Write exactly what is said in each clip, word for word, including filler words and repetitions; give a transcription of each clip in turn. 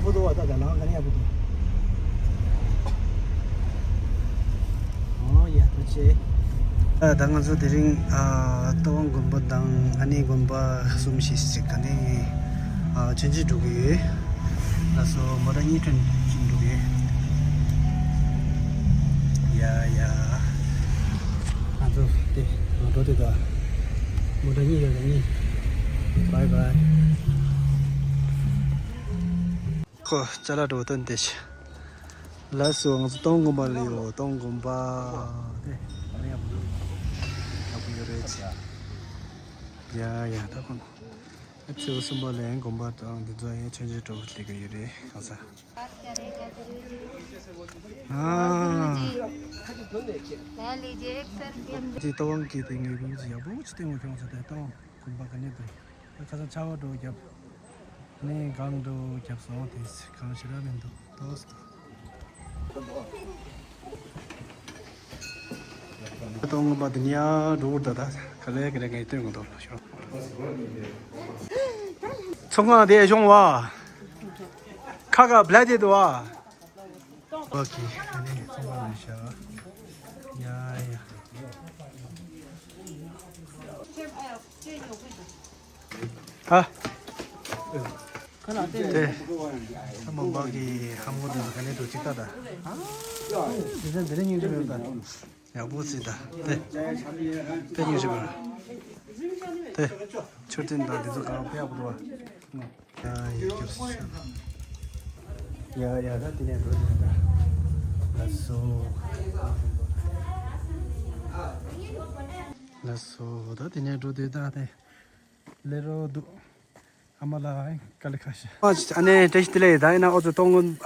བུ་དུ་བ་ད་ད་ལང་ག་ནས་ཡ་བུ་དུ། ཨོ་ཡ་ཐུགས་རྗེ་ཆེ། ད་ང་ཚོ་དེ་རིང་ཨ་རྟ་དབང་དགོན་པ་དང་ཨ་ནེ་དགོན་པ་གསུམ་ཞིག་ཞིག་ག་ནས་ཨ་ཆོས་མཇལ་འགྲོ་གི་ཡོད། ལགས་སོ། མོ་ཊ་གཉིས་ཐོན་ཕྱིན་འགྲོ་གི་ཡོད། ཡ་ཡ། ང་ཚོ་དེ་ང་འགྲོ་དེ་ད་མོ་ཊ་གཉིས་ཡོད་ད་གཉིས། བའི་བའི། ཁོ་ཅ་ལག་འགྲོ་སྟོན་དེ་ཤི། ལགས་སོ། ང་ཚོ་སྟོང་དགོན་པ་ལ་ཡོད། སྟོང་དགོན་པ་དེ་ཡག་པོ་ཡོད་རེད། ཡ་ཡ་ད་ཁོ་ཨ་ཚེས་པ་གསུམ་པ་ལ་ཡང་དགོན་པ་དང་འདི་ཚོ་ཡང་ཆོས་མཇལ་འགྲོ་སླེབས་ཀྱི་ཡོད་རེད་གང་ས། ཨ། དེ་རྟ་དབང་གི་དེ་ངེས་པར་ཡག་པོ་ཅིག་བསྟན་དགོས་ཁྱོད་ཚོ་དེ་རྟ་དབང་དགོན་པ་ག་ནས་འདུག་ཁ་སང་ཆར་པ་འགྲོ་བརྒྱབ། ནས་གང་འགྲོ་བརྒྱབ་སོང་དེ་གང་ཞེ་དྲག་མི་འདུག་ཏོག་ཙམ། སྟོང་དགོན་པ་དེ་ནས་ཡར་འགྲོ་དགོས་ད་ད་ག་ལེ་ག་ལེ་ངས་སྟོན་དགོས་འདུག་ལ་ཤོག་ཚོང་ཁང་དེ་ཤོང་བ། ཁ་ཁ་བླ་དེ་དུ་བ། ཨོ་ཁེ། ཨ་ནི་ཚོང་ཁང་ནས་བཞག་ཡ་ཡ། ཨ། དེ། ཨ་མ་འབག་གི་ཧམ་གོ་དེ་ག་ནས་འགྲོ་གཅིག་ལྟ་ད། དེ་ཚན་དེ་རིང་སྙིང་རྗེ་མེད་ད། ཡག་པོ་ཟིན་ད། དེ། དེ་སྙིང་རྗེ་མེད། དེ། མཆོད་རྟེན་དང་དེ་ཚོ་གང་ཕེ་ཡག་པོ་འདུག་བ། ཡ་ཡ་སྐྱབས་སུ་མཆི། ཡ་ཡ་ད་དེ་ནས་འགྲོ་ནས་ད། ལགས་སོ། ལགས་སོ་ད་དེ་ནས་འགྲོ་དུས་ད་དེ། ལས་རོགས་འདུག་ཨ་མ་ལགས་དཀའ་ལས་ཁག་ཤ། ཨ་ནེ་བཀྲ་ཤིས་བདེ་ལེགས། ད་ཡིན་ན་ཨོ་ཚོ་སྟོང་དགོན་ཨ་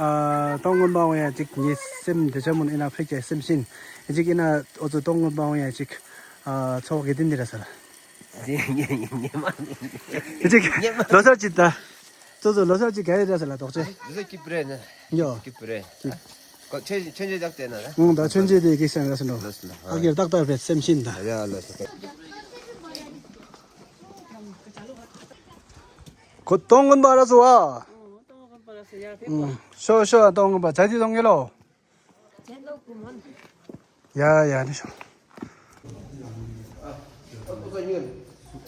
སྟོང་དགོན་པ་འོང་ཡ་ཅིག་ངའི་སེམས་འདི་ཆ་མུན་ཨེ་ན་ཕེ་ཀྱ་སེམས་ཤིན་ཨེ་ཅིག་ཡིན་ན་ཨོ་ཚོ་སྟོང་དགོན་པ་འོང་ཡ་ཅིག་ཨ་ཚོགས་དགེ་འདུན་འདི་ར་ས་ལ། ཨེ་ཅིག་ལོ་སར་ཅིག་ད། ཚོ་ཚོ་ལོ་སར་ཅིག་ག་ཡི་ར་ས་ལ་དོག་ཅེ། ལོ་སར་ཅིག་པུ་རེ་ན། ཡོ། ཅིག་པུ་རེ། ཁོ་ཆོས་ཆོས་ཆོས་ཅག་དེ་ན་ར། ཨང་ད་ཆོས་ཆོས་དེ་གེགས་ཤང་ར་ས་འགྲོ། ཨ་གེར་ཏག་ཏག་བེད་སེམས་ཤིན་ད། ཡ་ལོ་སར། ཁོ་སྟོང་དགོན་པ་ར་སོ་བ། ཨོ། སྟོང་དགོན་པ་ར་སོ་ཡ་ཕེབས་པ། ཤོ་ཤོ་སྟོང་དགོན་པ་ཇ་ཅི་སྟོང་གེ་ལོ། ཇ་ལོ་ཀུ་མོན། ཡ་ཡ་ནི་ཤོ།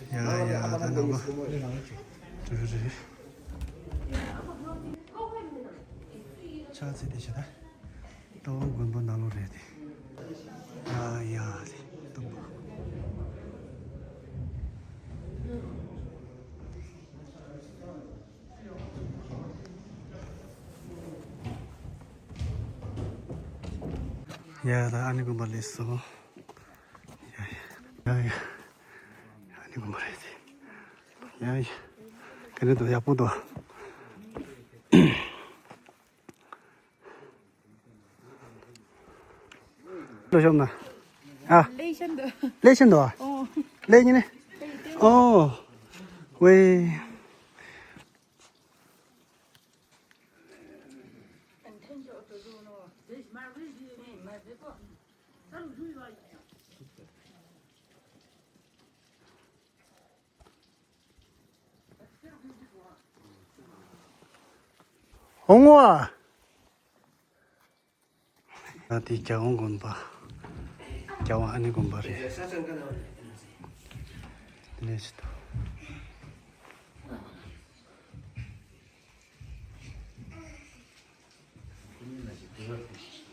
ཡ་ཡ་ད་ནང་ལོ། རེ་རེ། ཕྱག་འཚལ་དེ་བྱེད་ད། ལྟ་བ་དགོན་པ་ནང་ལོགས་རེད་དེ། ཡ་ཡ་ལེ་སྟོན་པ། ཡ་ད་ཨ་ནི་དགོན་པ་ལེགས་སོ། ཡ་ཡ་ཡ་ཡ། ཨ་ནི་དགོན་པ་རེད་དེ། ཡ་ཡ། ག་རེ་འདུག་ཡག་པོ་འདུག་ལོ་ཤོམ་ན། ཨ། ལེགས་ཤིན་ཏུ། ལེགས་ཤིན་ཏུ་ཨ། ཨོ། ལེགས་ཉིན་ནི། ཨོ། ཝེ། ཧོང་བ། ང་དེ་རྒྱལ་དབང་དགོན་པ། རྒྱལ་དབང་ཨ་ནེ་དགོན་པ་རེད། དེ་ནས་ཅི་ཐུབ།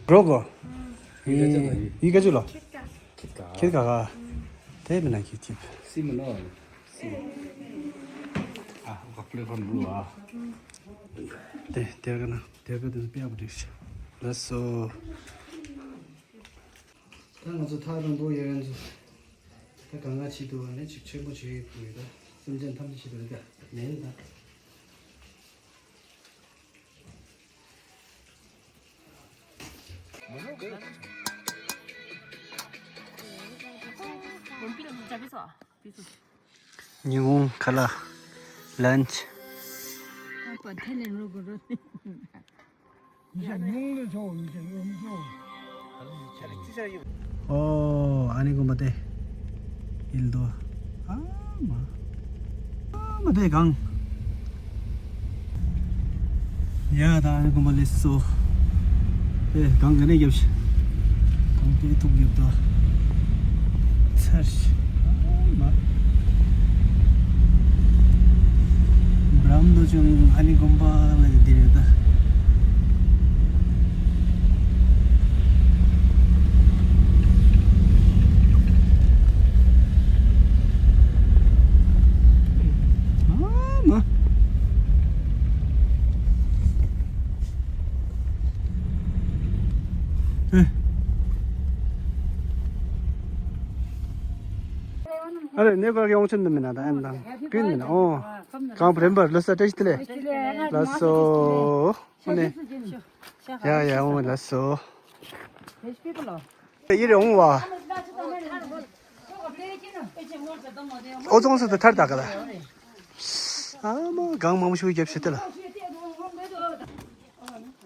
རོགས་གོ། ཡི་ག་ཅུ་ལོ། ཁྱེད་ག་ག་དེ་མིན་ན་ཁྱེད་ཅིབ། སི་མི་ནོ། སི་མི། ཨ་ཧོ་ཀ་པི་ལེ་ཕོན་རུ་ཨ། དེ་དེ་ག་ན་དེ་ག་དེ་པེ་ཨ་བུ་དིག་ཤ། ལགས་སོ། ད་ང་ཚོ་ཐག་རིང་པོ་ཡོད་ཡང་ཚོ། ད་གང་ག་ཆེད་དུ་ནས་ཅིག་ཆེན་པོ་བྱེད་ཡོད་ཕུག་ཡོད་ད། སེམས་ཅན་ཐམས་ཅད་ཆེད་དུ་རེད་ད། མེད་ད། ཉིན་གུང་ཁ་ལག་ལན་ཆི། ཨོ། ཨ་ནི་གོ་མ་དེ། ཡིན་དོ། ཨ་མ། ཨ་མ་དེ་གང་། ཡ་ད་ཨ་ནི་དགོན་པ་སླེབས་སོང་། ཨེ་གངས་ག་ནས་བརྒྱབ་ཤག་གངས་དེ་ཐུག་བརྒྱབ་ད། ཚར་ཤག་ཨ་མ། བྲམ་དོ་ཅུན་ཨ་ནི་དགོན་པ་ལ་ཡོད་དེ་རེད་ད། ཨ་མ། ཨ་རེ་གནས་སྐོར་གྱི་ཡོང་ཆེན་དུ་མིན་ན་ད་ཨན་དང་ཀུན་མིན་ན་ཨོ། གང་བུ་རིམ་པར་ལོ་ས་བཀྲ་ཤིས་བདེ་ལེགས། ལགས་སོ། ཨོ་ནི། ཡ་ཡ་ཨོ་ལགས་སོ། ཡིར་ཡོང་བ། ཨོ་ཙོང་སུ་དུ་ཐར་ད་ག་ལ། ཨ་མ་གང་མང་པོ་ཞིག་བརྒྱབ་ཤི་དེ་ལ།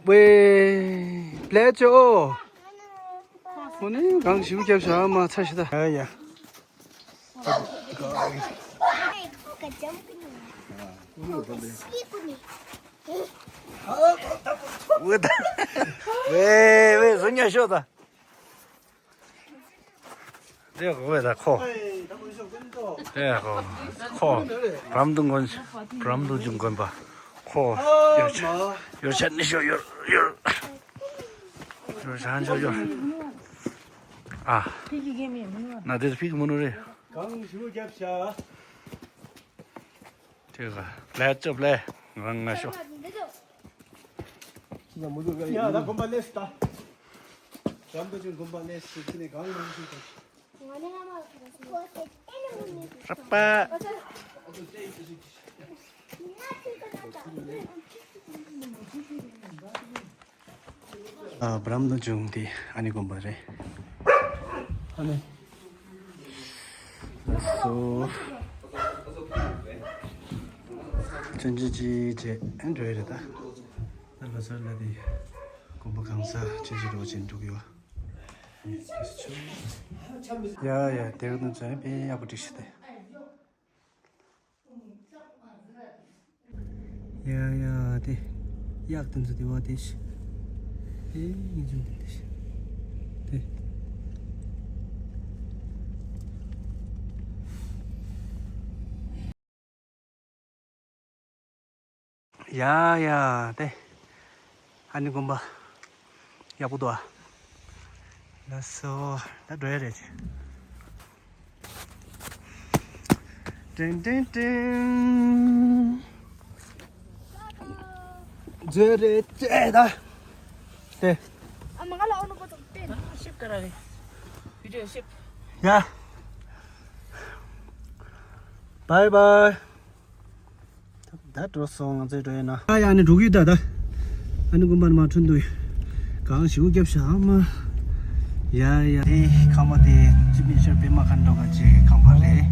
ཝེ། ལས་ཅོ། ཨོ་ནི་གང་ཞིག་བརྒྱབ་ཤི་ཨ་མ་ཚར་ཤི་ད་ཡ་ཡ། ཝེ་ད། ཝེ་ཝེ་བཟོ་ཉག་ཤོག་ད། དེ་གོ་བས་ད་ཁོ། དེ་གོ་ཁོ། བྲམ་དུ་དགོན། བྲམ་དུ་ཅུན་དགོན་པ། ཁོ། ཡོ་ཆ། ཡོ་ཆ་ནི་ཤོ་ཡོ་ཡོ། ཡོ་ཆ་ཧན་ཤོ་ཡོ། ཨ། ན་དེ་ཕིག་མོ་ནོ་རེ། གང་ཞུ་རྒྱབ་ཤ། དེ་ག་ལས་ཅོབ་ལས་རང་ང་ཤོ། ཡ་ད་དགོན་པ་ལས་སུ་ད། བྲམ་དུ་ཅུན་དགོན་པ་ལས་སུ་ཁྱི་ནས་གང་མང་ཞིག་ད། ར་པ། ཨ་བྲམ་དུ་ཅུན་དེ་ཨ་ནི་དགོན་པ་རེད། ཨ་ནི། སོ། ཅན་ཅི་ཅི་ཅེ་ཨན་འགྲོ་ཡི་རེད་ད། ད་ལོ་སར་ལ་དེ་དགོན་པ་གང་ས་ཅི་ཅི་འགྲོ་ཅན་འགྲོ་གི་ཡོད། ཡ་ཡ་དེ་རུ་ནང་ཚོ་ཡང་དཔེ་ཡག་པོ་བསྒྲིགས་ཤི་ཏེ། ཡ་ཡ་དེ། གཡག་དེ་ཚོ་དེ་བ་དེ་ཤི། དེ་ཡིན་ཚུལ་དེ་དེ་ཤི། དེ། ཡ་ཡ་དེ། ཨ་ནི་དགོན་པ། ཡག་པོ་འདུག་ཨ། ལགས་སོ། ད་འགྲོ་ཡ་རེད། ཏིང་ཏིང་ཏིང་། མཛོད་རེད་ཅེ་ད། དེ། ཨ་མ་ང་ལ་ཨོ་ནུ་པོ་ཙམ་སྟེ། ཤིབ་ཀ་ར་རེད། བི་ཌིའོ་ཤིབ། ཡ། བའི་བའི། ད་འགྲོ་སོང་ང་ཚོའི་འགྲོ་ཡ་ན། ཨ་ཡ་ནི་འགྲོ་གི་ཡོད་ད་ད། ཨ་ནི་དགོན་པ་ནི་མ་འཁྲུན་འདུག་གང་ཞིག་རྒྱབ་ཤག་མ། ཡ་ཡ་དེ་ཁང་པ་དེ་ཅི་མི་ཤར་པེ་མ་ཁན་འགྲོ་ག་ཅེ་ཁང་པ་རེད།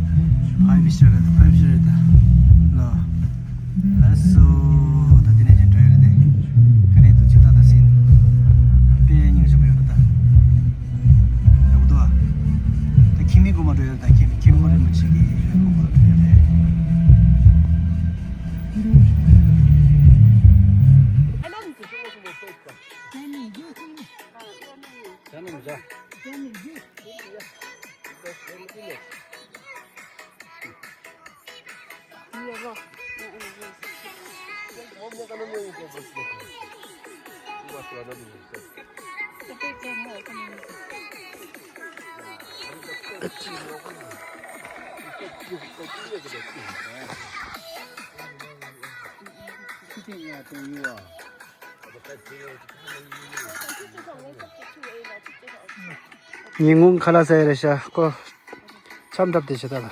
ཕའི་བི་སི་ཊར་རེད་ད་ཕའི་བི་སི་ཊར་རེད་ད། ལོ། ལགས་སོ། ད་དེ་ནས་ཅི་འགྲོ་ཡ་རེད་དེ། ག་ནས་དུ་ཅི་ད་ད་སིན། པེ་སྙིང་རྗེ་མོ་ཡོད་རེད་ད། ཡག་པོ་འདུག་ཨ། ད་ཁྱིམ་མི་དགོན་པ་འགྲོ་ཡ་རེད་ད་ཁྱིམ་མི་ཁྱིམ་མི་རིན་པོ་ཆེ་གི་དགོན་པ་འགྲོ་ཡ་རེད། ཉིན་གུང་ཁ་ལག་ཟ་ཡ་རེད་ཤག་ཁོ། འཆམ་འདྲ་བསྡད་ཤག་ད་ལ།